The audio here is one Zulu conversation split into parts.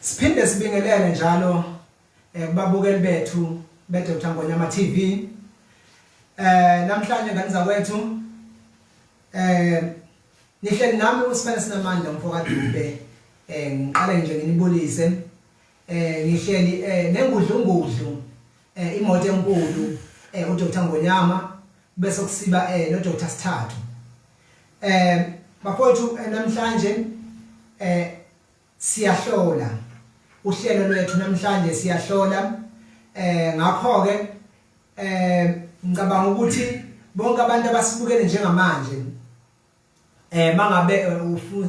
Siphinde sibingelele njalo kubabukeli bethu beDr Ngonyama TV. Namhlanje ngane zakwethu nihleli nami uSibane Sinamandla umfoka Dube. Ngiqale nje nginibulise. Ngihleli nengudlungudlu imoto enkulu uDr Ngonyama bese kusiba no Dr Sithathu. Bafowethu namhlanje siyahlola uhlelo lwethu namhlanje siyahlola ngakho ke ngicabanga ukuthi bonke abantu abasibukele njengamanje mangabe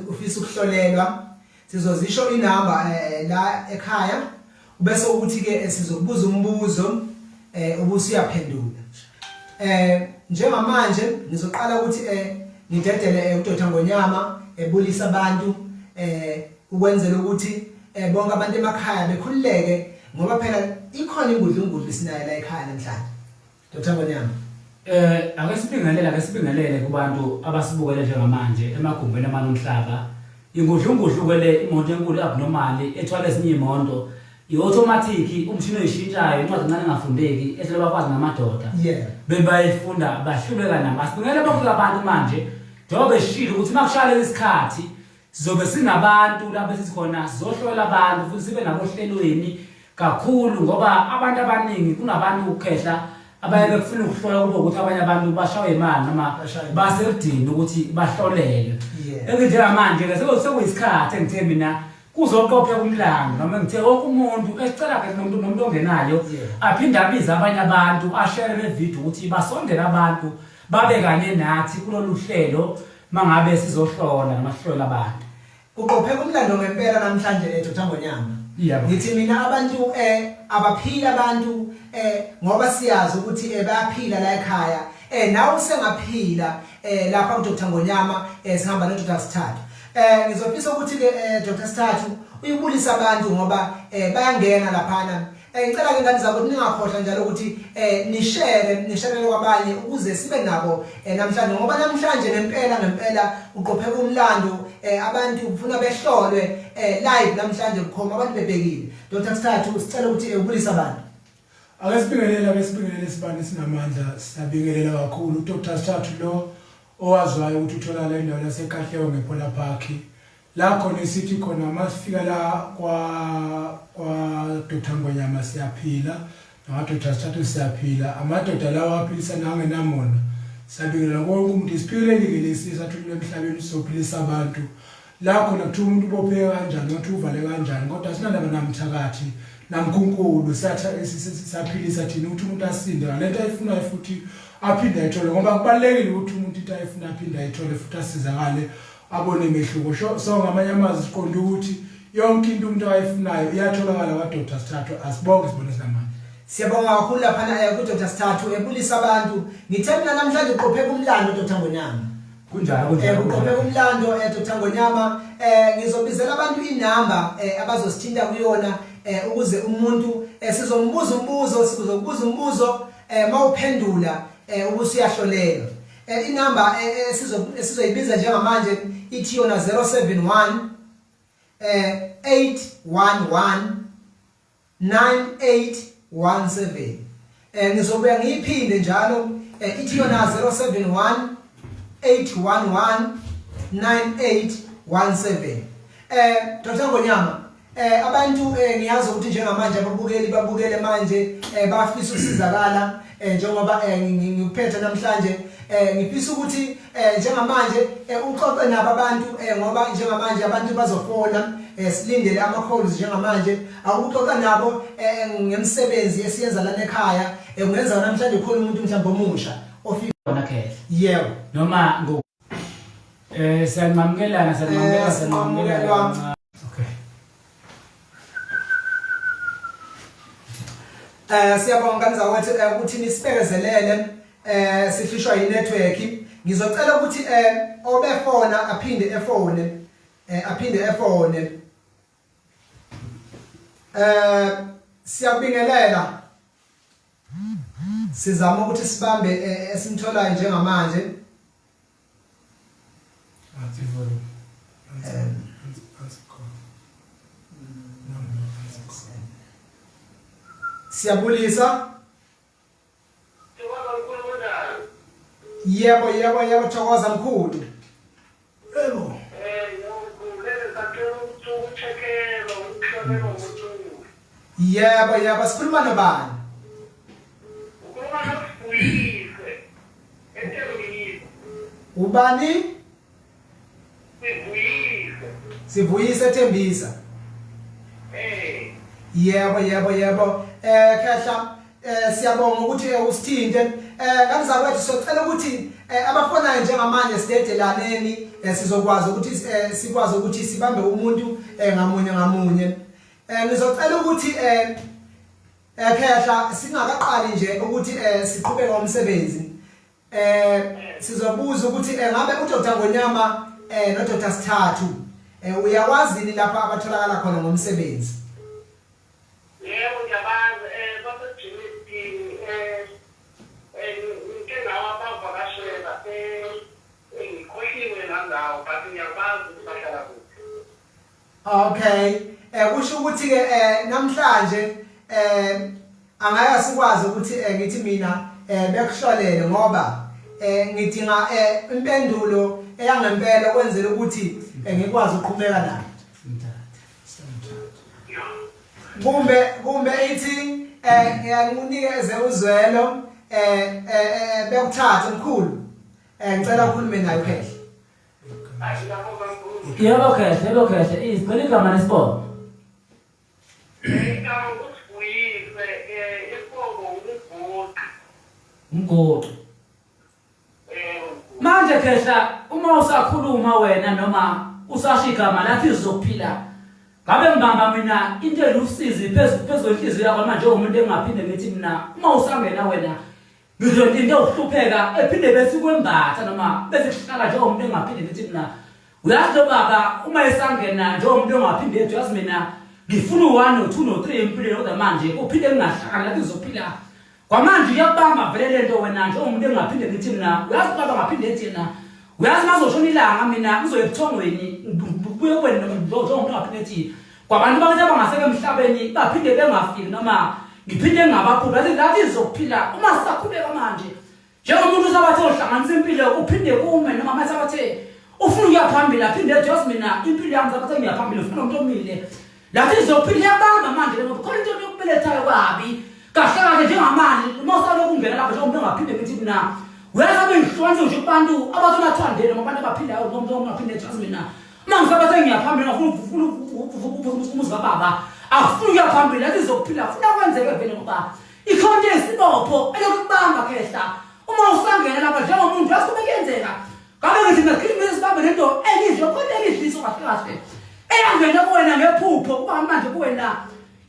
ufisa ukuhlolelwa sizozisho inamba la ekhaya bese ukuthi ke sizokubuza umbuzo ubusuyaphendula. Njengamanje ngizoqala ukuthi ngidedele uDr Ngonyama ebulisa abantu ukwenzela ukuthi bonke abantu emakhaya bekhululeke ngoba phela ikhona ingudlungudlu sinayo la ekhaya namhlanje. Dr Ngonyama. Ake sibingelele kubantu abasibukele njengamanje emagumbini amane omhlaba. Ingudlungudlu ke le imoto enkulu abnormal ethwala ezinye imoto. I-automatic umshini oyishintshayo incwadi encane engafundeki ehlele bakwazi namadoda. Bebayifunda bahluleka nabo. Asibingelele bonke abantu manje njengoba beshilo ukuthi makushaya lesi sikhathi sizobe sinabantu lapho esikhona sizohlola abantu futhi sibe nabo ohlelweni kakhulu ngoba abantu abaningi kunabantu ukhehla abaye befuna ukuhlola kube ukuthi abanye abantu bashawe imali noma baselidini ukuthi bahlolelwe. Enginjengamanje ke sekuyisikhathi engithe mina kuzoqopheka umlando noma ngithe wonke umuntu esicela ke nomuntu ongenayo aphinde abize abanye abantu ashere le video ukuthi basondele abantu babe kanye nathi kulolu hlelo mangabe sizohlola noma sihlola abantu. Kuqopheka umlando ngempela namhlanje Dr Ngonyama. Yebo. Ngithi mina abantu abaphila abantu ngoba siyazi ukuthi bayaphila la ekhaya. Nawe usengaphila lapha ku Dr Ngonyama sihamba no Dr Sithathu. Ngizofisa ukuthi ke Dr Sithathu uyibulisa abantu ngoba bayangena laphana. Ngicela ke ngane zakho ningakhohlwa njalo ukuthi nishare nisharele kwabanye ukuze sibe nabo namhlanje ngoba namhlanje ngempela ngempela uqopheka umlando abantu kufuna behlolwe live namhlanje bukhoma abantu bebhekile. Dr Sithathu sicela ukuthi ubulise abantu. Ake sibingelele sibani sinamandla, siyabingelela kakhulu uDr Sithathu lo owaziwayo ukuthi utholakala endaweni yaseKatlehong ngePhola Park, la khona esithi khona masifika la kwa Dr Ngonyama siyaphila, noma Dr Sithathu siyaphila, amadoda lawa aphilisa nangenamona. Siyabingelela konke umuntu, isiphileli-ke lesi esathunyelwa emhlabeni sizophilisa abantu. La khona kuthiwa umuntu ubopheke kanjani, ngathi uvale kanjani, kodwa sinandaba namthakathi namkhunkulu, siyaphilisa thina ukuthi umuntu asinde ngalento ayifunayo futhi aphinde ayithole, ngoba kubalulekile ukuthi umuntu into ayifuna aphinde ayithole futhi asizakale abone imehluko. So ngamanye amazwi siqonde ukuthi yonke into umuntu ayifunayo iyatholakala kwa-Dr Sithathu. Asibonge, sibone sinamandla. Siyabonga kakhulu laphana ku-Dr Sithathu ebulisa abantu. Ngithe mina namhlanje uqopheka umlando Dr Ngonyama. Kunjalo, kunjalo. Kuqopheka umlando Dr Ngonyama. Ngizobizela abantu inamba abazosithinta kuyona ukuze umuntu sizombuza umbuzo, sizokubuza umbuzo mawuphendula ubusuyahlolelwa. Inamba esizoyibiza njengamanje ithi yona 071 811 9817. Ngizobuya ngiyiphinde njalo, ithi yona 071 811 9817. Dr Ngonyama, abantu ngiyazi ukuthi njengamanje ababukeli babukele manje bafisa ukusizakala njengoba ngikuphethe namhlanje, ngifisa ukuthi njengamanje uxoxe nabo abantu ngoba njengamanje abantu bazofona, silindele ama calls njengamanje. Akuxoxa nabo ngemisebenzi esiyenza lana ekhaya, kungenza namhlanje khona umuntu mhlawumbe omusha ofika khona khehla. Yebo. Noma ngo siyanqamukelana, siyanqamukela, siyanqamukelana. Okay. Siyabonga ngane zakwethu ukuthi nisibekezelele, sihlishwa yi-network. Ngizocela ukuthi obefona aphinde efone, aphinde efone. Siyabingelela. Sizama ukuthi sibambe esimtholayo njengamanje. Athi volume. Ansi khona. No. Siyabulisa. Yebo yebo yebo thokoza mkhulu. Yebo. Yebo yebo sikhuluma nobani? Ukhuluma noSibuyise. Ethembisa. Ubani? Sivuyise. Sivuyise Thembisa. Eh. Yebo yebo yebo. Eh khehla eh siyabonga ukuthi eh, usithinte. Eh kangizakwethu socela ukuthi eh, abafonayo njengamanje sidedelaneni eh, sizokwazi ukuthi eh, sikwazi ukuthi sibambe umuntu eh, ngamunye ngamunye. Eh ngizocela ukuthi eh eh khehla singakaqali nje ukuthi eh siqhubeke umsebenzi. Eh sizobuza ukuthi eh, ngabe uDr Ngonyama eh no Dr Sithathu eh uyawazini lapha abatholakala khona ngomsebenzi? Yebo ngiyabazi eh baseJimistini eh eh ngike ngawabavakashela eh ngikhohliwe nandawo but ngiyabazi ukuthi bahlala kuphi. Okay. Eh kusho ukuthi ke eh namhlanje eh angeke sikwazi ukuthi eh, ngithi mina eh bekuhlolele ngoba eh ngidinga eh impendulo eyangempela kwenzela ukuthi eh, ngikwazi ukuqhubeka nayo. Kumbe kumbe ithi eh ngiyikunikeze uzwelo eh, eh, eh bekuthathe mkhulu. Eh ngicela ukhulume naye uKhehle. Yebo Khehla, yebo Khehla, izicela igama nesibongo. Igama nguSibuyise, eh, isibongo nguMgoqi. Umgoqi. Manje Khehla, uma usakhuluma wena noma usasho igama lathi izophila ngabe ngibamba mina into elusizi phezu phezu kwenhliziyo yakho manje umuntu engaphinde ngithi mina uma usangena wena Ngisho into yokuhlupheka ephinde bese kwembatha noma bese kuhlala njengomuntu engaphinde ngithi mina uyazi lo baba uma esangena njengomuntu ongaphinde ethi uyazi mina ngifuna u-one no-two no-three empilweni kodwa manje uphinde ngingahlangani lapho ngizophila kwamanje uyakubamba vele le nto wena njengomuntu engaphinde ngithi mina uyazi ubaba ngaphinde ethi yena uyazi mazoshona ilanga mina ngizoya ebuthongweni ngibuye kuwena njengomuntu ongaphinde ethi Kwabantu bakithi abangaseke emhlabeni baphinde bengafiki noma ngiphinde ngingabaphuphi athi lathi izokuphila uma sisakhuleka manje njengomuntu usabathe uhlanganisa impilo uphinde kume noma mase abathe ufuna ukuya phambili aphinde ethi yazi mina impilo yami sabathe ngiya phambili ufuna umuntu omile lathi izophila iyabamba manje ngoba khona into yokubelethayo kabi kahle kahle njengamanje uma usalokhu ungena lapho njengomuntu ongaphinde ngithi mina uyazi abe ngihlukanise nje kubantu abasemathandeni noma abantu abaphilayo noma umuntu ongaphinde ethi yazi mina Uma ngisaba sengiyaphambili ngafuna ufuna umuzi kababa. Afuna ukuya phambili lathi izokuphila funa kwenzeke vele ngoba ikhonto yesibopho elokubamba khehla. Uma usangena lapha njengomuntu yazi kube kuyenzeka. Ngabe ngithi mina sibambe lento elidlo khona elidliso kahle kahle. Eyangena kuwena ngephupho kuba manje kuwena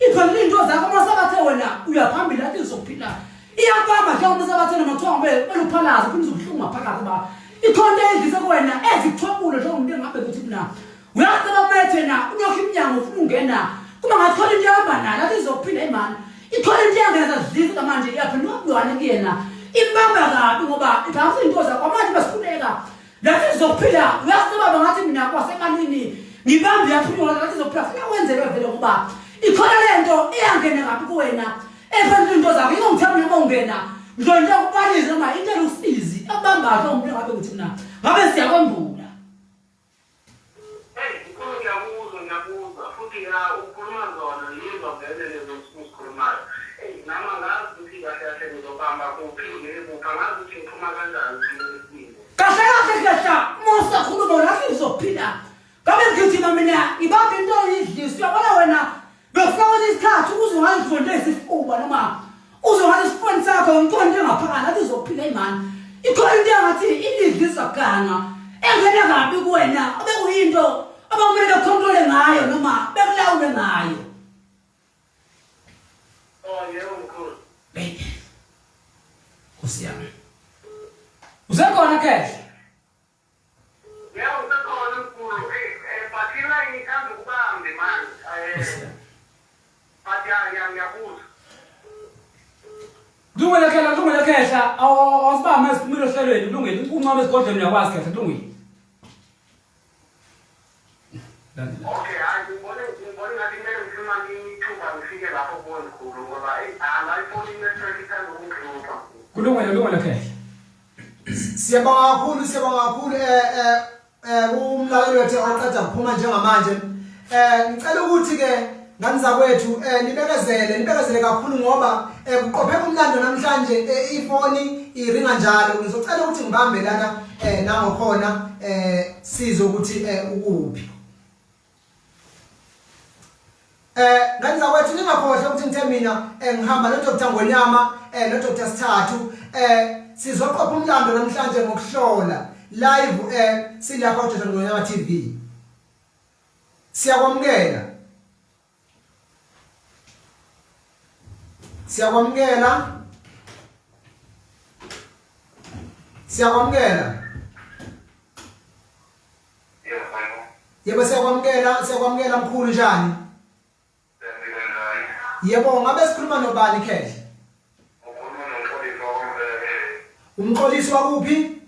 Iphelile into zakho uma sabathe wena uyaphambili athi uzophila. Iyabamba njengoba sabathe noma kuthiwa ngabe beluphalaza kuphinde ubuhlungu ngaphakathi ba. Ikhona edlise kuwena ezikuthwabule njengomuntu engabe ukuthi mina uyaceba bethe na ulokhu iminyango ufuna ungena kuma ngathola into ehamba nayo athi izophila imali. Ikhona into eyangena zadlisa manje iyaphenduka kulwane kuyena. Imbamba kabi ngoba iphamisa into zakho manje basikhuleka Lathi ngizophila uyazi baba ngathi mina kwasemalini ngibambe yaphuma ngathi ngizophila funa kwenzeke vele ngoba ikhona lento iyangena ngaphi kuwena ephendula into zakho yiko ngithemba noma ungena ngizonto ukubalisa noma into elusizi ebambayo umuntu ngabe ngithi mina ngabe siyakwembula Hey, mkhulu ngiyakuzwa ngiyakuzwa futhi ya ukhuluma zona ngizwa vele lezo uzikhulumayo. Hey, nami angazi ukuthi kahle kahle ngizobamba kuphi ngekuphi angazi ukuthi ngiphuma kanjani kulesi simo. Kahle kahle khehla uma usakhuluma lapho ngizophila ngabe ngigijima mina ngibambe into oyidlisa uyabona wena Befuna kwesinye isikhathi uze ungazifundisa isifuba noma uze ngathi isifoni sakho ikhona into engaphakathi athi uzophila imani ikhona into engathi ilidlisa ganga engena kabi kuwena obekuyinto abakumele bekhontrole ngayo noma bekulawule ngayo. Oh yebo mkhulu. Baby. Nkosi yami. Usekhona Khehla? Yebo usekhona mkhulu. Eh eh but ilayini ithanda ukubambe manje. Eh but ya ya ngiyakuzwa. Kulungile Khehla, kulungile Khehla. Awusibambe esiphumile ohlelweni, kulungile. Uncome esigodlweni uyakwazi Khehla, kulungile. Okay, hayi ngibone ngibone ngathi kumele ngifumane ithuba ngifike lapho kuwe mkhulu ngoba eyi Kulungile, kulungile Khehla. Siyabonga kakhulu, siyabonga kakhulu eh eh eh umlaleli wethu oqeda kuphuma njengamanje. Eh ngicela ukuthi ke ngani zakwethu eh nibekezele, nibekezele kakhulu ngoba eh kuqopheka umlando namhlanje eh, ifoni iringa njalo. Ngizocela ukuthi ngibambe lana eh nangokhona eh sizwe ukuthi eh ukuphi. Eh ngani zakwethu ningakhohlwa ukuthi ngithe mina eh, ngihamba no Dr Ngonyama eh no Dr Sithathu eh sizoqopha umlando namhlanje ngokuhlola live eh silapha ku Dr Ngonyama TV. Siyakwamukela. Siyakwamukela. Siyakwamukela. Yebo siyakwamukela, siyakwamukela mkhulu njani? Yebo, ngabe sikhuluma nobani Khehla? Ukhuluma noMxolisi wakoMbele. Umxolisi wakuphi?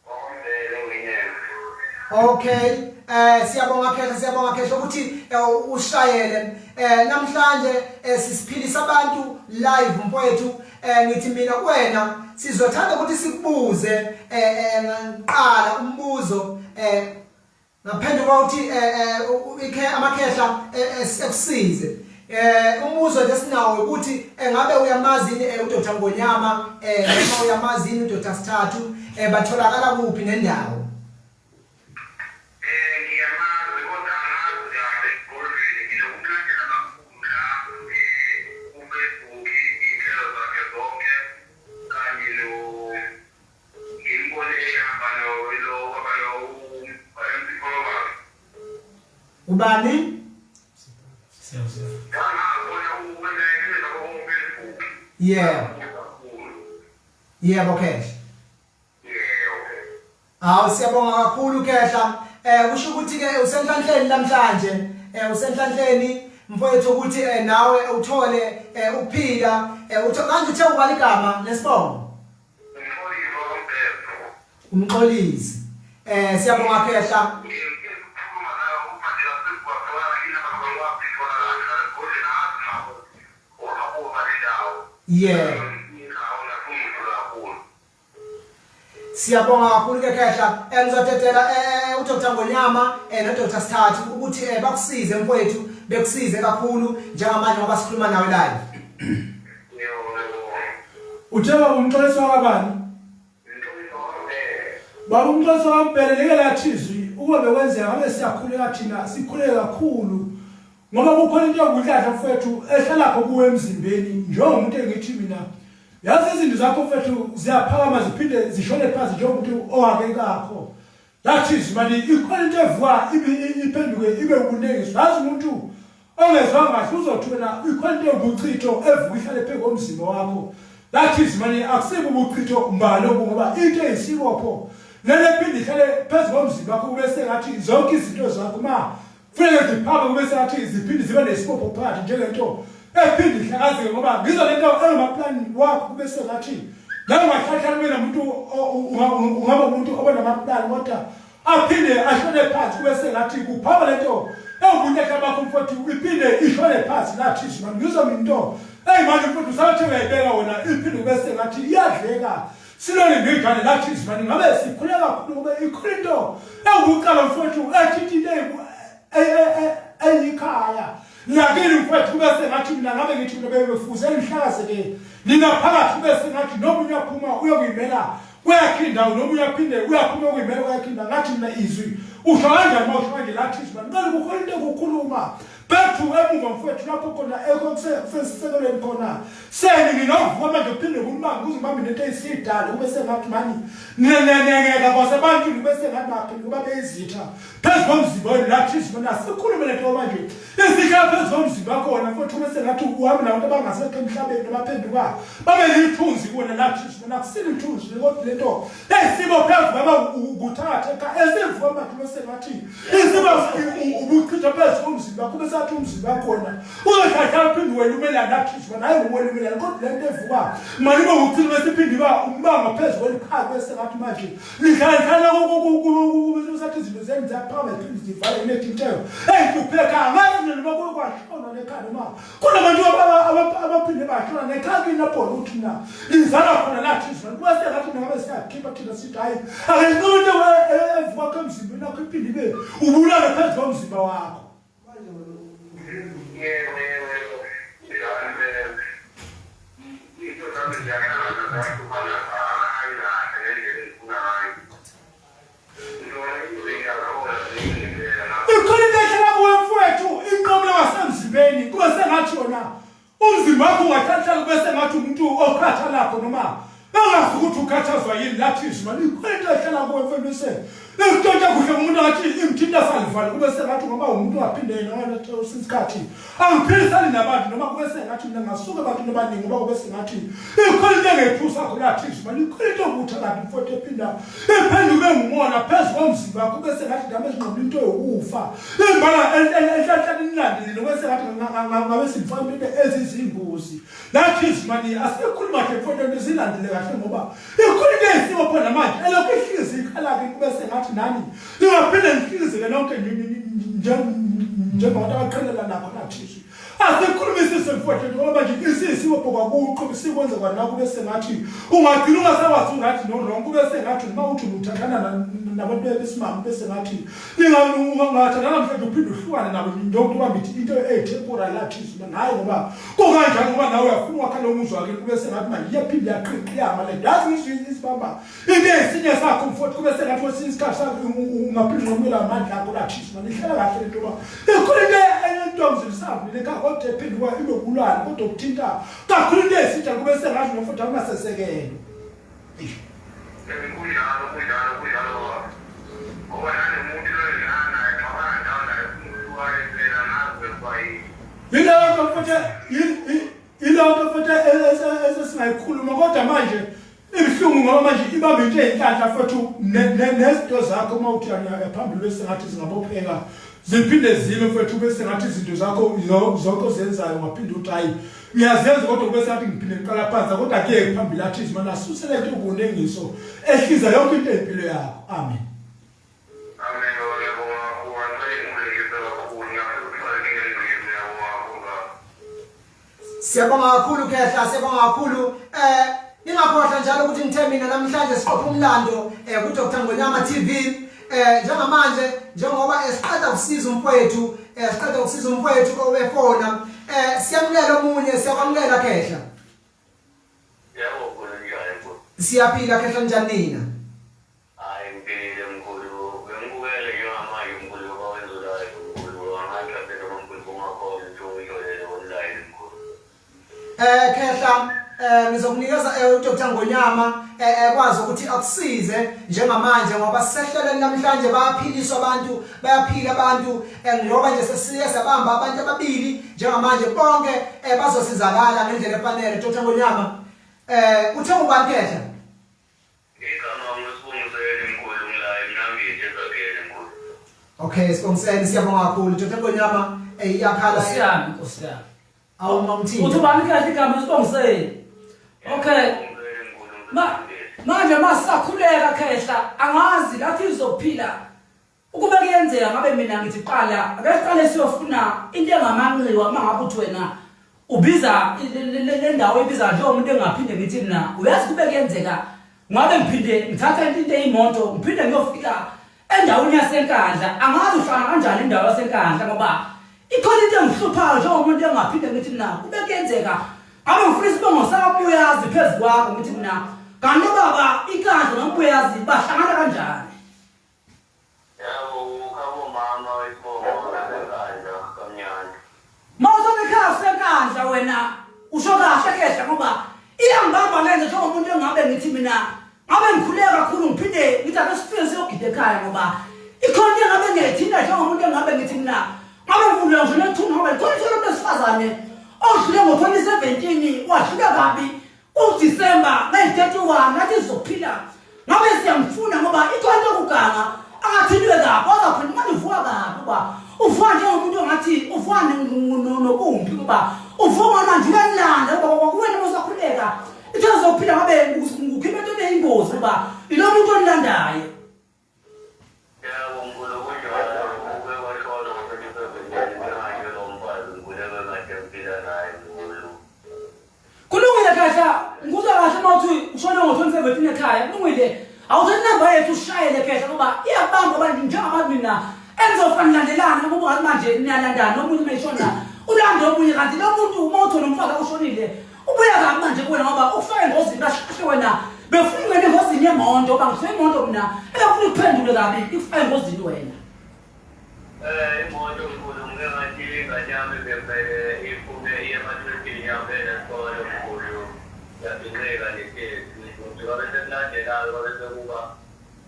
Wakombele nginyema. Okay. Eh siyabonga Khehla, siyabonga Khehla ukuthi eh, ushayele. Eh namhlanje eh, sisiphilisa abantu live mfowethu. Eh ngithi mina kuwena sizothanda ukuthi sikubuze eh, eh ngiqala umbuzo eh ngaphendula ukuthi eh, eh ikhe amakhehla eh, ekusize. Eh umbuzo nje sinawo ukuthi engabe uyamazi yini uDr Ngonyama eh noma uyamazi yini uDr Sithathu eh batholakala kuphi nendawo? Eh ngiyamazi kodwa angazi kahle esigodlweni nginokumlandela kakhulu la eh ku-Facebook iy'nhlelo zakhe zonke kanye no ngimbone ehamba no lo baba lo u-MC Pholobas. Ubani? Ngangabona uwena ku-Facebook. Yebo. Kakhulu. Yebo Khehla. Yebo. Hawu siyabonga kakhulu Khehla. Eh kusho ukuthi ke usenhlanhleni namhlanje. Eh usenhlanhleni mfowethu ukuthi eh nawe uthole eh ukuphila eh utho kanje uthe ubani igama nesibongo? Umxolisi wakoMbhele. Umxolisi. Eh siyabonga Khehla. Ngikhuluma nawe ubhadela sekuwathola inamba kwakho itholakala esigodlweni angazi ngakuphi. Wabuza le ndawo. Yebo. Indawo lapho kakhulu. Siyabonga kakhulu ke Khehla. Eh ngizodedela eh, eh uDr Ngonyama eh noDr Sithathu ukuthi eh bakusize mfowethu, bekusize kakhulu njengamanje ngoba sikhuluma nawe live. Uthe baba umxolisi wakabani? Baba umxolisi wakaMbhele like lathi izwi ukuba bekwenzeka ngabe siyakhuleka thina sikhuleke kakhulu ngoba kukhona into yokudladla mfowethu ehlala kho kuwe emzimbeni njengomuntu engithi mina yazi izinto zakho mfowethu ziyaphakama ziphinde zishone phansi njengomuntu owake kakho that is mani ikhona into evuka iphenduke ibe ubuningi yazi umuntu ongezwanga kahle uzothi wena ikhona into ewubuchitho evuka ihlale phezu komzimba wakho that is mani akusibo ubuchitho mbali obu ngoba into eyisibopho lele phinde ihlale phezu komzimba wakho kube sengathi zonke izinto zakho ma Kufuneka ziphame kube sengathi ziphinde zibe nesibopho phakathi njengento ephinde ihlakazeke ngoba ngizwa lento engamaplani wakho kube sengathi nawe ungahlahla kube nomuntu ungaba umuntu oba namaplani kodwa aphinde ashone phansi kube sengathi kuphama lento ewumuntu ehlabakho mfowethu iphinde ishone phansi lathi izwi ngizwa mina into eyi manje mfowethu usathi uyayibeka wena iphinde kube sengathi iyadleka Silole ngegane lathi izimani ngabe sikhule kakhulu ngoba ikhona into ewukuqala mfowethu ethinta into eyikhaya lakini mfowethu kube sengathi mina ngabe ngithi mina bebefuze ngihlakazeke nina phakathi kube sengathi noma uyaphuma uyokuyimela kweyakhe indawo noma uyaphinde uyaphuma ukuyimela kweyakhe indawo ngathi mina izwi usho kanjani uma usho kanje lathi izwi ngicela kukhona into ekukhuluma Bethu emuva mfowethu lapho khona ekusesisekelweni khona seni nginovuka manje kuphinde kumbange kuze ubambe nento eyisidala kube sengathi mani nenengeka kwasebantwini kube sengathi baphinde babe izitha phezu komzimba wenu lathi izwi na sikhulume lento manje izitha phezu komzimba khona mfowethu kube sengathi uhambe nabantu abangasekho emhlabeni abaphenduka babe yithunzi kuwena lathi izwi na kusile ithunzi kodwa lento Isimo phezu kwaba ukuthatha ekhaya esivuka manje bese ngathi isimo ubuchitha phezu komzimba wakho bese athi umzimba wakho wena uzohlahla uphinde wena umelane nathi izwa naye nguwena umelane kodwa le nto evuka manje ube uchitha bese iphinde iba umbanga phezu kwelikhaya bese ngathi manje lihlala lihlala bese athi izinto zenu ziyaphakama ziphinde zivale inethi intelo eyihlupheka angazi noma kwashona nekhaya noma kunabantu abaphinde bashona nekhaya kini lapho ukuthi na lizala khona lathi izulu kuba sengathi ngabe siyakhipha thina sithi hayi akenqobe into evuka kwakho emzimbeni wakho iphinde ibe ubulale phezu komzimba wakho. Yebo, yebo, yebo. Njalo impela. Into zami ziyahlangana ziyahlukana, hayi kahle ngendlela engifuna ngayo. Ngibona izinto zakhona ziyindlela. Ikhona into ehlala kuwe mfowethu inqamula wasemzimbeni kube sengathi yona Umzimba wakho ungathatha kube sengathi umuntu okhathalakho noma engazi ukuthi ukhathazwa yini lathi izwi mali into ehlala kuwe mfethu bese ikuntshontsha kuhle umuntu ngathi imthinta salivale kube sengathi ngoba umuntu waphinde yena isikhathi angiphilisani nabantu noma kube sengathi mina ngasuka ebantwini abaningi ngoba kube sengathi ikhona into engethusa khona lathi izwi mali ikhona into okutha kanti mfowethu ephinda iphenduke ngumona phezu komzimba wakho kube sengathi ndame ezinqamula into yokufa Imbala enhlanhlani nilandelile bese ngathi ngabe simfana into ezizingozi. Lathi izimani asikhuluma kahle mfowethu into silandele kahle ngoba ikhona into eyisimo khona manje elokhu ihlizi ikhala ke kube sengathi nani ningaphinde nihlizeke nonke njengabantu abaqhelela nakho nathi. Asikhulumisise mfowethu ngoba manje isisibopho kwakuqo sikwenza kwanakho kube sengathi ungagcina ungasakwazi uright no wrong kube sengathi noma uthi uthandana nabantu besimame bese ngathi ningathandana mhlawumbe uphinde uhlukane nabo njengokuthi ubambe into eyi-temporary lathi izuma naye ngoba kukanjani ngoba nawe uyafuna ukwakha lo muzi wakini kube sengathi manje iyaphinde yaqhiqiyama le nto yazi ngisho isibamba into esinye sakho mfowethu kube sengathi kwesinye isikhathi sakho ungaphinde unqamukela amandla akho lathiswa nihlala kahle lento ba ikhona into entombi zisavile ekhaya kodwa ephinde kuba ibe kulwana kodwa ukuthinta kakhulu into esitsha kube sengathi nomfowethu akunasesekelo. Kunjalo, kunjalo, kunjalo baba. Ngoba nanomuntu loyidlala naye, xabana ndawo naye, umuntu wayempela ngazi bekuba yini. Yileyo nto mfowethu, yileyo nto mfowethu esesingayikhuluma kodwa manje Ibuhlungu ngoba manje ibamba into eyinhlanhla futhi nezinto zakho uma uthi uyaphambili bese ngathi zingabopheka ziphinde zime mfethu bese ngathi izinto zakho zonke ozenzayo ungaphinde uthi hayi ngiyazenza kodwa bese ngathi ngiphinde ngiqala phansi kodwa kuye phambili athi izimana asuse lento kunengiso ehliza yonke into empilo yakho. Amen. Amen baba ngiyabonga kakhulu ngicela ingikhulekise kakhulu ngiyafisa ukuthola inkinga engcwele ngiyabonga kakhulu baba. Siyabonga kakhulu Khehla, siyabonga kakhulu. Eh ningakhohlwa njalo ukuthi ngithe mina namhlanje siqopha umlando eh ku Dr Ngonyama TV. Eh njengamanje njengoba esiqeda kusiza umfowethu, eh siqeda kusiza umfowethu obefona. Eh siyamukela omunye, siyakwamukela Khehla. Yebo, kunjani mkhulu? Siyaphila Khehla njani nina? Hayi ngiphilile mkhulu, bengibukele njengamanje mkhulu ngoba wenza live mkhulu, angathi mhlampe noma mkhulu bungakhona ukuthi ungitholele online mkhulu. Eh Khehla eh ngizokunikeza eh, uDr Ngonyama eh, ekwazi ukuthi akusize njengamanje ngoba sisehlelweni namhlanje bayaphiliswa abantu bayaphila abantu eh, ngoba nje sesiye sabamba abantu ababili njengamanje bonke eh, bazosizakala ngendlela efanele. Dr Ngonyama eh uthe ubani Khehla? Igama nguSibongiseni mkhulu ngila eMnambithi eZakhele mkhulu. Okay Sibongiseni siyabonga kakhulu Dr Ngonyama eh iyakhala Nkosi yami Nkosi yami. Awu mamthini. Uthi ubani kahle igama uSibongiseni. Okay. Ma manje masakhuleka khehla angazi lathi izophila Ukube kuyenzeka ngabe mina ngithi qala ake siqale siyofuna into engamanxiwa uma ngabe uthi wena ubiza le ndawo ibiza njengomuntu engaphinde ngithi mina uyazi kube kuyenzeka ngabe ngiphinde ngithatha into eyimoto ngiphinde ngiyofika endaweni yasenkandla angazi uhlala kanjani indawo yasenkandla ngoba ikhona into engihluphayo njengomuntu engaphinde ngithi mina kube kuyenzeka ngabe ngifuna isibongo sakabuyazi phezu kwakho ngithi mina kanti baba inkandla nombuyazi bahlangana kanjani. Yebo, ukhabomama isibongo saseNkandla kaMnyanda. Mawuthole ekhaya useNkandla wena usho kahle kehla ngoba iyangibamba lento njengomuntu engabe ngithi mina ngabe ngikhuleka kakhulu ngiphinde ngithi ake sifike siyogida ekhaya ngoba ikhona into engabe ngiyayithinta njengomuntu engabe ngithi mina ngabe ngivulwa ngisho nethuna ngoba likhona ithola umuntu wesifazane odlule ngo-2017 wadlula kabi uDisemba ngeyi-31 ngathi sizophila ngabe siyamfuna ngoba ikhona into yokuganga angathintwe kabi wazaphila manje uvuka kabi uba uvuka njengomuntu ongathi uvuka nobumpi ngoba uvuka manje uyalanda ngoba kwakuwena usakhuleka ithe uzophila ngabe ngukhipha into eneyingozi ngoba ilo muntu onilandayo. Yebo mkhulu kunjalo uke washona ngo-2017 njengaye lo mfazi ngiphila naye mkhulu. Kulungile khehla, ngikuzwa kahle uma uthi ushone ngo-2017 ekhaya. Kulungile. Awuthatha inamba yethu ushayele khehla ngoba iyabamba abantu njengabantu nina enizofa nilandelana ngoba ungathi manje niyalandana omunye uma eshona ulande omunye kanti lo muntu uma uthole umfazi ushonile ubuya kabi manje kuwena ngoba ukufaka engozini kahle wena befuna ungena engozini yemoto ngoba ngifuna imoto mina ebefuna ikuphendule kabi ikufaka engozini wena. Eh imoto mkhulu ngike ngathi ingane yami bekumele iphume iye ematripini ihambe nesikole mkhulu yabhinqika netekisi futhi kwabe sekulandelayo kwabe sekuba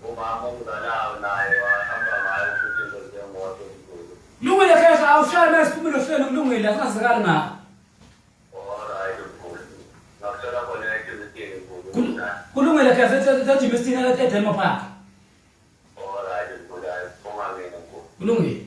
umama omzalayo naye wahamba ngayo futhi ingozi yemoto mkhulu. Kulungile khehla awushaye mase siphumile ohlelo kulungile asingazakali ngakho. Alright mkhulu. Ngakuthola khona eJimistini mkhulu. Kulungile khehla seJimistini eDelmo Park. Kulungile.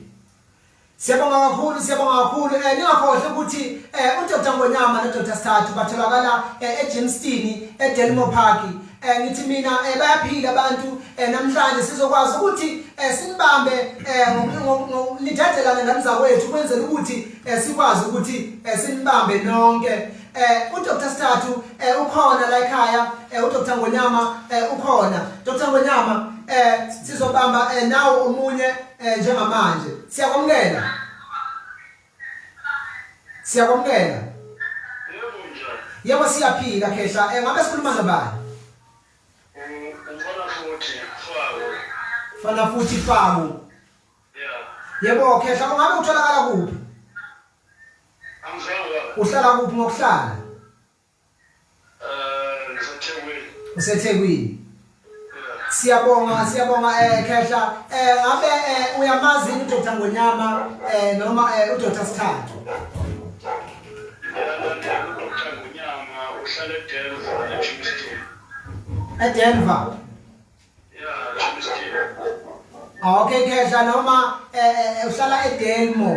Siyabonga kakhulu, siyabonga kakhulu. Eh ningakhohlwa ukuthi eh uDr Ngonyama noDr Sithathu batholakala eh, eJimston eDelmo Park. Eh ngithi mina eh, bayaphila abantu eh, namhlanje sizokwazi ukuthi eh, sinibambe eh nithathelane ngani zakwethu kwenzela ukuthi eh, sikwazi ukuthi eh, sinibambe nonke. Eh uDr Sithathu eh ukhona la ekhaya eh uDr Ngonyama eh ukhona. Dr Ngonyama eh sizobamba eh nawo omunye eh njengamanje. Siyakwamukela. Siyakwamukela. Yebo njani? Yebo siyaphila khehla. Eh ngabe sikhuluma nobani? Ufana futhi Faku. Fana futhi Faku. Yeah. Yebo khehla ungabe utholakala kuphi? Angizange baba. Uhlala kuphi ngokuhlala? Eh ngiseThekwini. UseThekwini. Yeah. Siyabonga siyabonga eh Khehla eh ngabe eh, uyamazi yini uDr Ngonyama eh noma eh, uDr Sithathu? Ngiyalandela uDr Ngonyama uhlala eDenver eJimston. eDenver. Yeah, Jimston. Ah, okay Khehla noma eh, eh, uhlala eDelmo.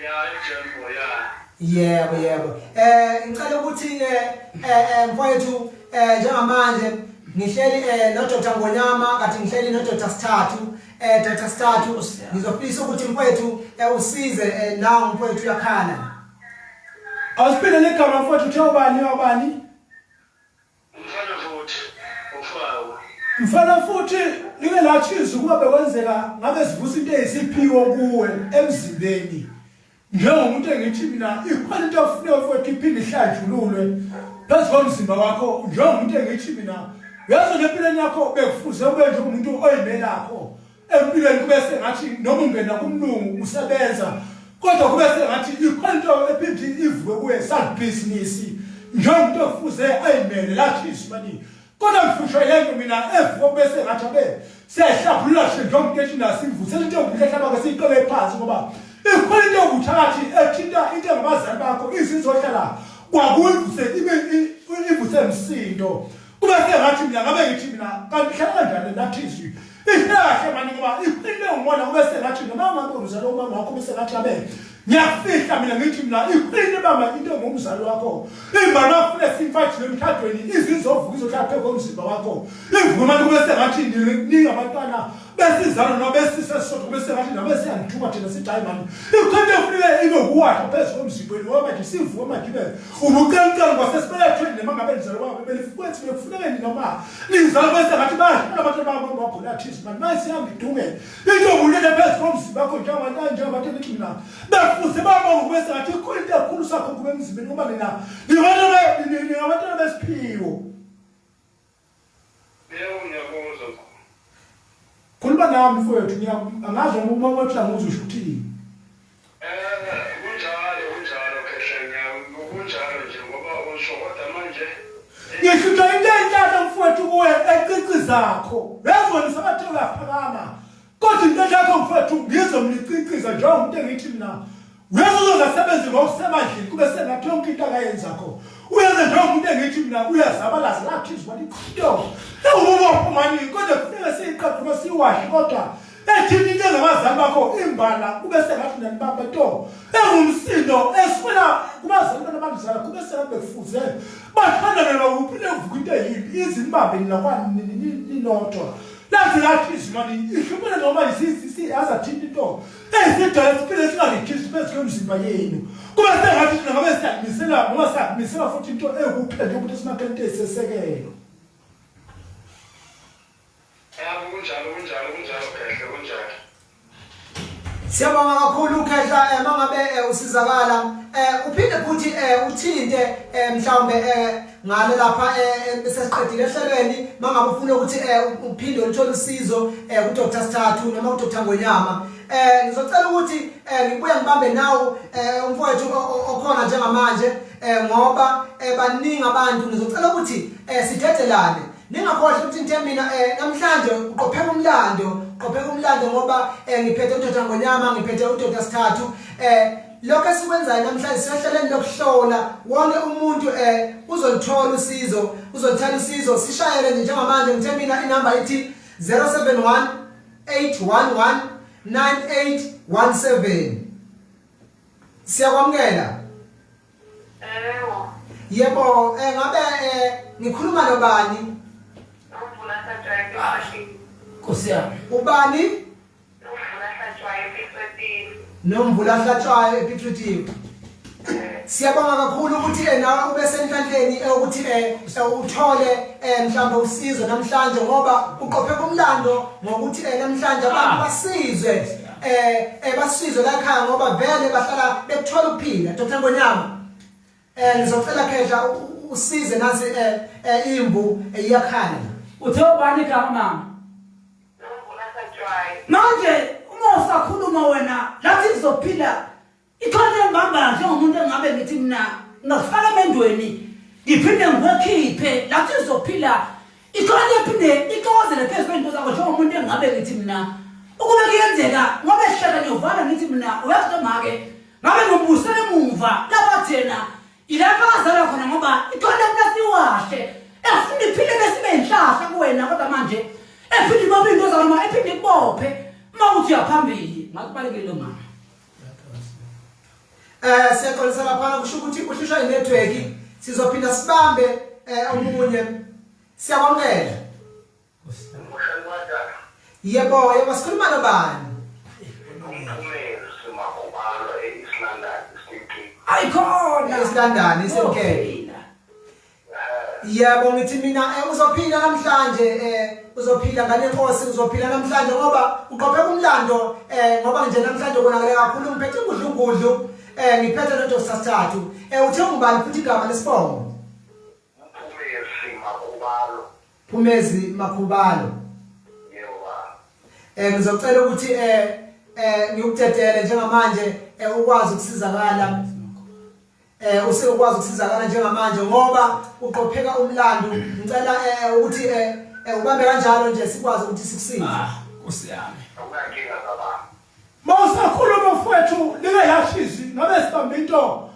Yeah, eDelmo, yeah. Yebo yebo. Eh ngicela ukuthi eh, eh, eh mfowethu eh njengamanje ngihleli eh no Dr Ngonyama kathi ngihleli no Dr Sithathu eh Dr Sithathu ngizofisa ukuthi mfowethu eh, usize eh, nawu mfowethu uyakhala. Awusiphinde ligama mfowethu uthe ubani wabani? Mfana futhi ufawu. Mfana futhi like lathi izwi kuba bekwenzeka ngabe sivusa into eyisiphiwo kuwe emzimbeni. Njengomuntu engithi mina ikhona into ofuneka mfowethu iphinde ihlanjululwe phezu komzimba wakho njengomuntu engithi mina uyazi nje empilweni yakho bekufuze ube njengomuntu oyimelakho empilweni kube sengathi noma ungena kumlungu usebenza kodwa kube sengathi ikhona into ephinde ivuke kuye sabhizinisi njengomuntu ofuze ayimele lathi izwi mani kodwa ngihlushwa yile nto mina evuka kube sengathi abe siyayihlaphulula nje njengomuntu ethi nasimvuse into yokuhlehla bakhe siyiqele phansi ngoba ikhona into yobuthakathi ethinta into engabazali bakho izizohlala kwakuyivuse ibe ivuse msindo Kube sengathi mina ngabe ngithi mina kanti ihlala kanjani lathi izwi ihlala kahle mani ngoba iqinile ngibona kube sengathi noma ngabe umzali womama wakho bese ngathi abe ngiyafihla mina ngithi mina iqinile bamba into ngomzali wakho imbana afune simfathi emshadweni izizovuka izohlala phezu komzimba wakho ivuma kube sengathi ningabantwana besizalwa noma besisesisodwa kube sengathi noma siyangithuka thina sithi hayi mani ikhonto efuneke ibe kuwasha phezu komzimba wenu ngoba manje sivuka manje ibe ubuqenqenqe kwasesibelethweni noma ngabe nizalwa baba belifukwethu bekufuneke nina ma nizalwa bese ngathi bayahlala abantu abamagula athize mani manje sihamba idunge into obulele phezu komzimba wakho njengabantu njengabantu enithi mina befuze babonga kube sengathi ikhona into ekhulu sakho kube emzimbeni ngoba nina ningabantwana besiphiwo. Yebo ngiyakuzwa mkhulu. Khuluma nami mfowethu ngiya angazi uma wathi angizwe usho ukuthini. Eh kunjalo kunjalo khehla ngiya kunjalo nje ngoba usho kodwa manje Ngihlutha into enhlahla mfowethu kuwe ecici zakho. Uyazibona sabathe uyaphakama. Kodwa into yakho mfowethu ngizomniciciza njengomuntu engithi mina Uyazi uzosebenza ngokusemandleni kube sengathi yonke into akayenzakho. Uyenze njengomuntu engithi mina uyazabalaza lathi izwi liqhido. Ewubopho mani kodwa kufuneka siyiqede uma siyiwashe kodwa ethini into engabazali bakho imbala kube sengathi nanibamba to engumsindo esifuna kubazali bana bamzala kube sengathi bekufuze bathandane nokuphinde kuvuka into eyimbi izinibambe nina kwani ninodwa. Lathi lathi izimali ihlukene noma yisisi azathinta into esidala siphile singayikhisi phezu kwemizimba yenu. Kube sengathi thina ngabe siyakumisela noma siyakumisela futhi into ewukuphela ukuthi simakhele into eyisisekelo. Yebo kunjalo kunjalo kunjalo Khehle kunjalo. Siyabonga kakhulu Khehla eh, mangabe eh, usizakala eh, uphinde futhi eh, uthinte eh, mhlawumbe eh, ngale lapha eh, sesiqedile ehlelweni mangabe ufuna ukuthi eh, uphinde uthole usizo eh, ku Dr Sithathu noma ku Dr Ngonyama eh ngizocela ukuthi eh, ngibuye ngibambe nawo eh, umfowethu okhona njengamanje eh, ngoba eh, baningi abantu ngizocela ukuthi eh, sidedelane Ningakhohlwa ukuthi ngithe mina eh namhlanje uqopheka umlando, uqopheka umlando ngoba eh ngiphethe uDr Ngonyama, ngiphethe uDr Sithathu. Eh lokho esikwenzayo namhlanje siyohleleni lokuhlola wonke umuntu eh uzolithola usizo, uzolithola usizo. Sishayele nje njengamanje ngithe mina inamba ithi 071 811 9817. Siyakwamukela. Yebo. Yebo, eh ngabe eh ngikhuluma nobani? Nomvula Hlatshwayo ePitori. Nkosi yami. Ubani? Nomvula Hlatshwayo ePitori. Nomvula Hlatshwayo ePitori. Siyabonga kakhulu ukuthi eh nawe ube senhlanhleni eh, ukuthi eh, eh uthole eh mhlawumbe usizo namhlanje ngoba uqophe kumlando ngokuthi eh namhlanje abantu ah. basizwe eh eh basizwe la ekhaya ngoba vele bahlala bekuthola ukuphila Dr Ngonyama eh ngizocela khehla usize nasi eh, eh imbu eh, iyakhala uthe ubani igama mama manje uma usakhuluma wena lathi kuzophila Ikhona engibambayo njengomuntu engabe ngithi mina ngingakufaka emendweni ngiphinde ngiwekhiphe lapho izophila ikhona ephinde ixokozele phezu kwey'nto zakho njengomuntu engingabe ngithi mina ukube kuyenzeka ngoba esihlala ngiyovala ngithi mina uyazi noma-ke ngabe ngimbusele emuva lapha thina Ilapho akazalwa khona ngoba ikhona mina siwahle. Efuna iphile bese ibe inhlahla kuwena kodwa manje ephinde ibophe into zakho noma ephinde ikubophe uma uthi uyaphambili ngakubalekile lo mama. Eh siyaxolisa lapha kusho ukuthi uhlushwa inetwork sizophinda sibambe eh omunye siyakwamukela. Yebo, yebo sikhuluma nobani? Ayikhona. East London, Eastern Cape. Yebo ngithi mina eh, uzophila namhlanje eh uzophila ngane nkosi uzophila namhlanje ngoba uqophe umlando eh ngoba nje namhlanje konakele kakhulu ngiphethe ingudlungudlu eh ngiphethe no Dr. Sithathu eh uthe ungubani futhi igama lesibongo Mphumezi Makhubalo. Phumezi Makhubalo. Yebo baba. Eh ngizocela ukuthi eh eh ngikudedele njengamanje eh ukwazi ukusizakala eh usekwazi ukusizakala njengamanje ngoba uqopheka umlando ngicela eh ukuthi eh, eh ubambe kanjalo nje sikwazi ukuthi sikusize. Ah, Nkosi yami. Akunankinga baba. Mawusakhuluma mfowethu like yashizi ngabe sibambe into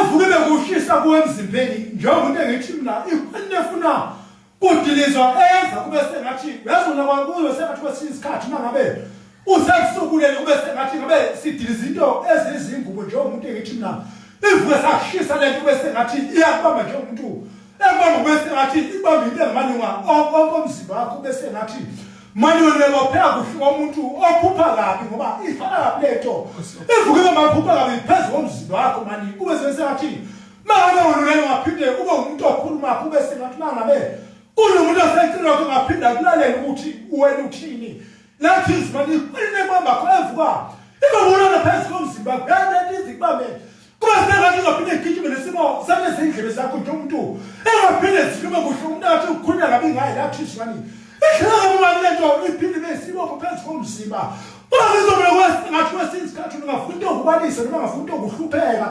evuke bekushisa kuwe emzimbeni njengoba into engithi mina ikhona efuna kudilizwa eyenza kube sengathi uyazona kwakuyo sengathi kwesinye isikhathi uma ngabe usebusuku leli kube sengathi ngabe sidiliza into ezizingubo njengomuntu engithi mina ivuke sakushisa lento kube sengathi iyakubamba njengomuntu ekubamba kube sengathi ikubamba into engamalunga onke omzimba wakho kube sengathi manje wena uyabopheka kuhle komuntu ophupha kabi ngoba ifana kabi lento ivuke maphupha kabi phezu komzimba wakho mani kube sengathi mangabe wena ulele ungaphinde ube umuntu okhuluma kube sengathi mangabe kunomuntu oseceleni wakho ungaphinde akulalele ukuthi wena uthini lathi izimali iqine kubamba kho evuka ibabulala phezu komzimba wakho yazi izikubambe Kube sengathi ungaphinde igijime nesimo salezindlebe zakho nje umuntu engaphinde zilume kuhle umuntu athi ukukhulunywa kabi ngaye lathi izwani idlela kabi mani lento iphinde ibe isibopho phezu komzimba Uma ngathi kwesinye isikhathi ungafuna into yokubalisa noma ungafuna into yokuhlupheka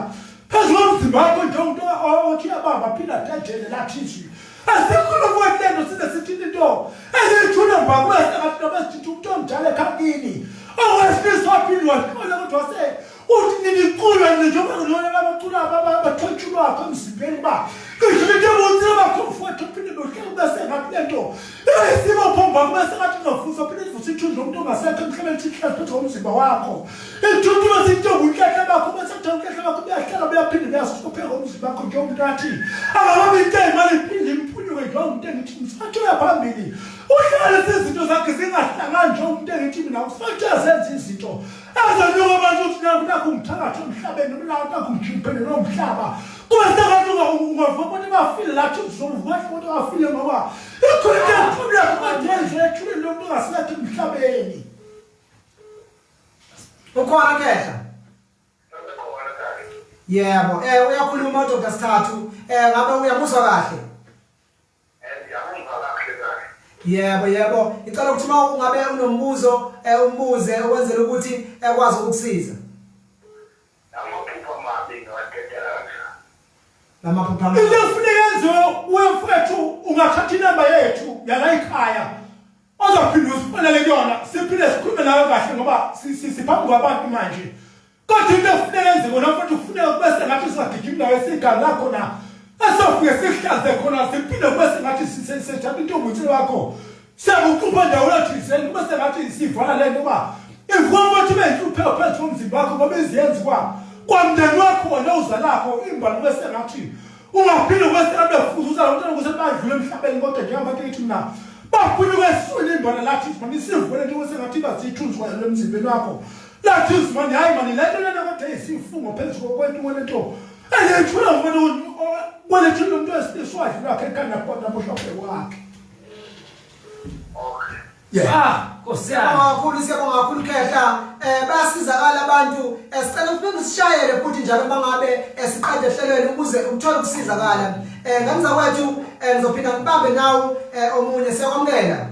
phezu komzimba wakho nje umuntu othi uyabamba aphinde adejele lathi izwi asikhuluma kwethu lento size sithi into eziyithule mba kube sengathi noma sithinta umuntu omdala ekhakini owesilisa waphinde wahlola kodwa wase uthi ninicula nje njengoba ngilona labacula abathwetshulwakho emzimbeni uba ngisho into ebonile bakhomfowethu phinde nohlelo kube sengathi le nto isibopho mba kube sengathi ungavusa phinde ivuse ithunzi lomuntu ongasekho emhlabeni lithi hlezi phezu komzimba wakho ithunzi bese into ubunhlahla bakho bese kuthiwa ubunhlahla bakho buyahlala buyaphinde buyasuka phezu komzimba wakho njengomuntu athi angababa into eyimali iphinde imphunyuke. uphenduke njengomuntu engithi ngisathola phambili uhlale izinto zakhe zingahlangani njengomuntu engithi mina usathe zenza izinto ezonuka abantu ukuthi nakhu nakhu ngithakatha emhlabeni noma nakhu nakhu ngijimphele nomhlaba kube sengathi ungavuka abantu abafile lathi uzovuka abantu abafile ngoba ikhona into ephumula kade yenze ethuleni lomuntu ongasekho emhlabeni. Ukhona khehla? Yebo, eh uyakhuluma uDr Sithathu, eh ngabe uyamuzwa kahle? Ngiyamuzwa kahle kahle. Yebo, yebo. Ngicela ukuthi uma ungabe unombuzo eh umbuze ukwenzela ukuthi ekwazi ukukusiza. Amaphupho amabi ngiwadedela kanjani? Lamaphupho amabi. Into ekufuneka yenziwe wemfethu ungathatha inamba yethu yala ekhaya ozophinde usifonele kuyona siphinde sikhulume nawe kahle ngoba siphambi kwabantu manje kodwa into ekufuneka yenziwe wena mfethu kufuneka kube sengathi singagijimi nawe siganga la khona esofike sikuhlanze khona siphinde kube sengathi sithatha intombi uthile wakho siyakucupha ndawo thizeni kube sengathi sivala le nto uba ivuka ukuthi ibe inhlupheko phezu komzimba wakho ngoba iziyenzi kwa kwamndeni wakho wena uzalakho imbali kube sengathi ungaphinde kube sengathi befuza uzala umntwana kuse badlule emhlabeni kodwa njengoba ngithi mina bafuna ukwesula imbala lathi mani sivule nje kube sengathi bazithunzi kwayo emzimbeni wakho lathi mani hayi mani le nto lena kodwa isifungo phezu kokwento kwalento elethula ngoba kwalethula umuntu wesilisa wadlula wakhe ekhanda khona muhlophe wakhe. Okay. Yeah. Ah, Nkosi yami. Siyabonga kakhulu siyabonga kakhulu Khehla. Eh bayasizakala abantu. Eh sicela ukuthi nisishayele futhi njalo mangabe eh, siqede ehlelweni ukuze uthole ukusizakala. Eh ngane zakwethu eh ngizophinda ngibambe nawu eh, omunye siyakwamukela.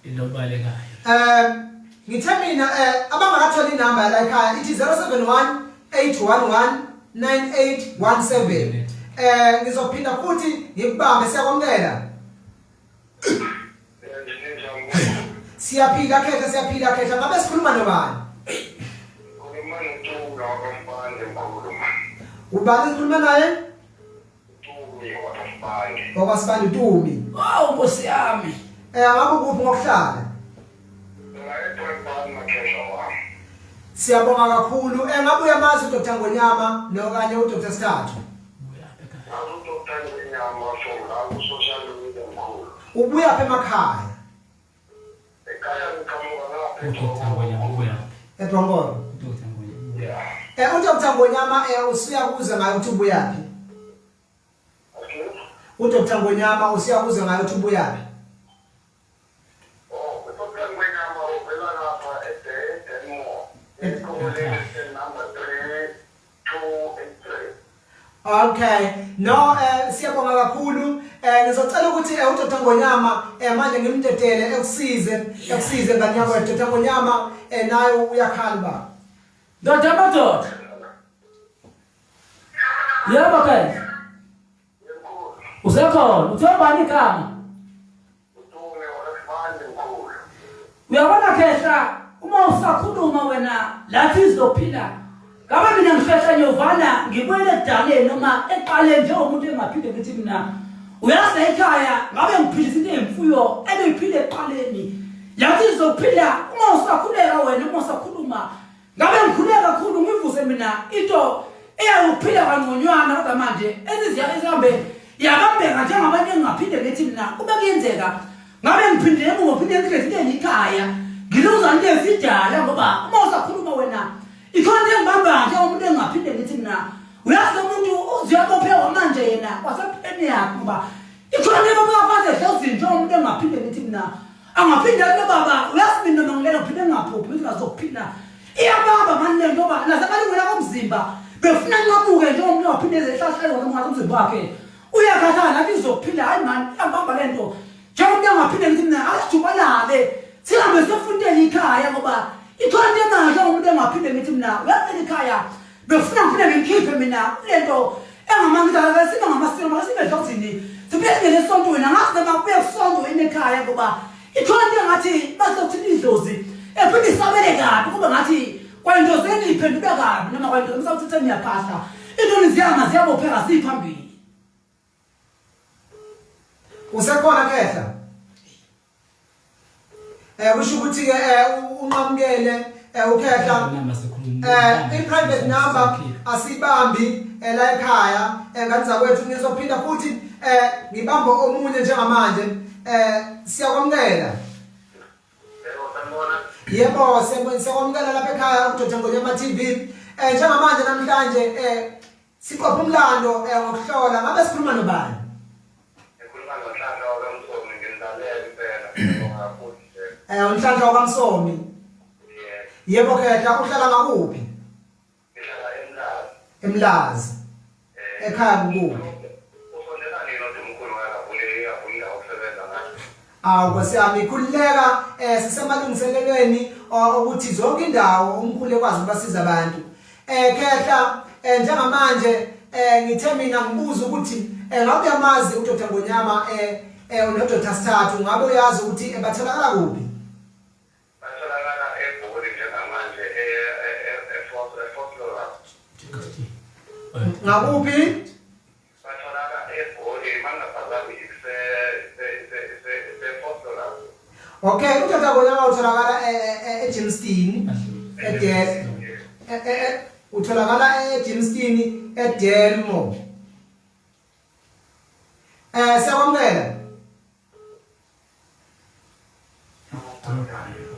Ilobalekayo. Eh ngithe mina eh abangakatholi inamba yala ekhaya ithi 071 811 9817. Eh ngizophinda futhi ngikubambe siyakwamukela. Siyaphila Khehla siyaphila Khehla ngabe sikhuluma nobani? Khuluma noTumi wakwaSibande mkhulu. Ubani sikhuluma naye? Tumi wakwaSibande. WakwaSibande Tumi. Wow, Nkosi yami. Eh ngabe kuphi ngokuhlala? La eDurban makhehla wami. Siyabonga kakhulu. Eh ngabe uyamazi uDr Ngonyama nokanye uDr Sithathu? Ubuyaphi ekhaya? Ngazi uDr Ngonyama from la ku-social media mkhulu. Ubuyaphi emakhaya? Ekhaya ngiqhamuka ngapha UDr Ngonyama ubuyaphi? eBronkolo. UDr Ngonyama ubuyaphi? Eh uDr Ngonyama eh usuyakuza ngayo ukuthi ubuyaphi? Okay. UDr Ngonyama usuyakuza ngayo ukuthi ubuyaphi? Oh, uDr Ngonyama uvela ngapha eDenmore. Ekhuleni number 3283. Okay. No eh siyabonga kakhulu. Eh ngizocela ukuthi eh, uDr Ngonyama eh manje ngimdedele ekusize ekusize ngane yakho Dr Ngonyama eh naye uyakhala ba. Ndoda madoda. Yebo ke. Usekhona, uthe ubani igama? Utume wakasibande mkhulu. Uyabona Khehla, uma usakhuluma wena lathi izophila. Ngabe mina ngisheshe nyovana ngibuyele ekudaleni noma eqaleni njengomuntu engaphinde ngithi mina uyazi ekhaya ngabe ngiphilisa into eyimfuyo ebeyiphile ekuqaleni. Lathi izophila uma usakhuleka wena uma usakhuluma Ngabe ngikhuleka kakhulu ngivuse mina into eyayuphila kangconywana kodwa manje eziziya ezihambe yabambeka njengabantu engingaphinde ngithi mina kube kuyenzeka ngabe ngiphinde emuva phinde ngihlezi ikhaya ngiluza into ezidala ngoba uma usakhuluma wena ikhona into engibamba njengomuntu engingaphinde ngithi mina uyazi lo muntu uziyabophekwa manje yena wasepheni yakhe ngoba ikhona into ebobeka phansi ehlozini njengomuntu engingaphinde ngithi mina angaphinde athi baba uyazi mina noma ngilele ngiphinde ngingaphuphi ukuthi ngazophila iyabamba mani le nto ba nasemalungela komzimba befuna nqamuke njengomuntu ongaphinde ezehlahlele wona ungathi umzimba wakhe uyakhathala nathi izophila hayi mani iyabamba le nto njengomuntu angaphinde ngithi mina asijubalale sihambe siyofuntela ikhaya ngoba ikhona into engasho umuntu engaphinde ngithi mina uyacela ikhaya Befuna ngifune ngikhiphe mina lento engamangidala sibe ngamasiko masibe dlozini siphinde singene esontweni angazi noma kuye kusonto yini ekhaya ngoba ikhona into engathi bazothi idlozi ephinde isabele kabi kube ngathi kwayinto zeni iphenduka kabi noma kwayinto msawuthi seniyaphahla into niziyama ziyabopheka siphambili Usekhona Khehla? Eh kusho ukuthi ke eh, unqamukele eh ukhehla Namba sikhuluma. I-private number asibambi la ekhaya, ngane zakwethu. Ngizophinda futhi ngibambe omunye njengamanje. Siyakwamukela. Yebo, sanibona. Yebo, siyakwamukela lapha ekhaya kuDr Ngonyama TV. Njengamanje namhlanje siqopha umlando ngokuhlola. Ngabe sikhuluma nobani? Ngikhuluma noNhlanhla wakaMsomi, nginilalela impela. Ngiyabonga kakhulu nje. UNhlanhla wakaMsomi. Yebo. Yebo khehla, uhlala ngakuphi? Ngihlala eMlazi. EMlazi. Ekhaya kukuphi? Usondela nini uMkhulu ngakavuli indawo okusebenza ngayo? Awu Nkosi yami, khululeka, sisemalungiselelweni ukuthi zonke indawo umkhulu ekwazi ukubasiza abantu. Khehla, njengamanje ngithe mina ngibuza ukuthi ngabe uyamazi uDr Ngonyama noDr Sithathu, ngabe uyazi ukuthi batholakala kuphi? Batholakala eGoli njengamanje eVosloorus. Ngakuphi? Batholakala eGoli, mangaphazami ise-Vosloorus. Okay, uDr Ngonyama utholakala eGermiston, eDel utholakala eGermiston eDelmo. Siyakwamukela.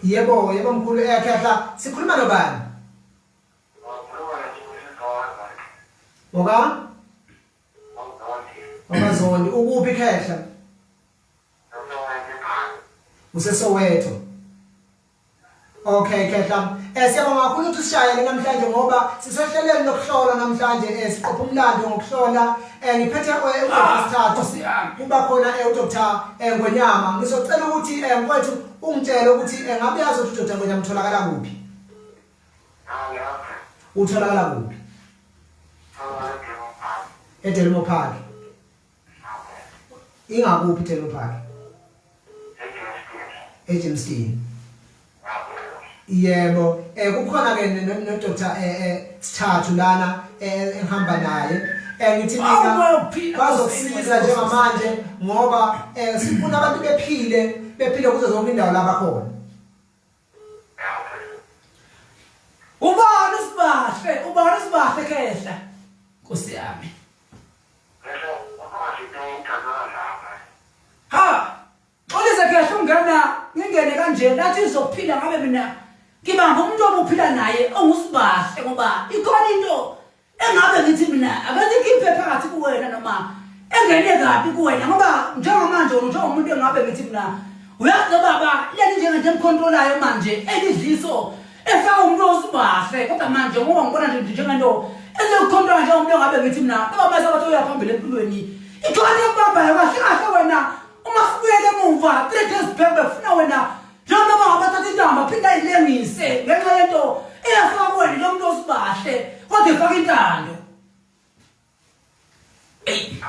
Yebo, yebo mkhulu. Khehla, sikhuluma nobani? Oka? Okazondi, ukuphi khehla? UseSoweto. Okay khehla. Siyabonga kakhulu ukuthi usishayele namhlanje ngoba sisehlelweni lokuhlola namhlanje, siqopha umlando ngokuhlola. Ngiphethe uDr Nkosi yami. Kuba khona uDr Ngonyama. Ngizocela ukuthi mfowethu ungitshele ukuthi ngabe yazi ukuthi uDr Ngonyama utholakala kuphi? Utholakala kuphi? EDelmo Park. Ingakuphi iDelmo Park? eGermiston. Yebo, kukhona ke no Dr Sithathu lana engihamba naye. Ngithi mina Awu, bazokusiza njengamanje ngoba sifuna abantu bephile, bephile kuzo zonke indawo la bakhona. Ubani uSibahle? Ubani uSibahle khehla? Nkosi yami. Ha! Xolisa khehla ungena ngingene kanje nathi izophila ngabe mina ngibamba umuntu obuphila naye onguSibahle ngoba ikhona into engabe ngithi mina ake sikhiphe phakathi kuwena noma engene kabi kuwena ngoba njengamanje wena njengomuntu engabe ngithi mina uyazi lo baba leli njengento emkhontrolayo manje elidliso efaka umuntu oSibahle, kodwa manje ngoba ngibona nje njengento ezokukhontrola njengomuntu engabe ngithi mina baba mase bathi uya phambili empilweni ikhona ekubambayo kahle kahle wena. Uma sibuyele emuva 3 days back, befuna wena njengoba bangabathatha intambo aphinde ayilengise ngenxa yento eyafaka kuwena lo muntu oSibahle, kodwa efaka intando. Eyi.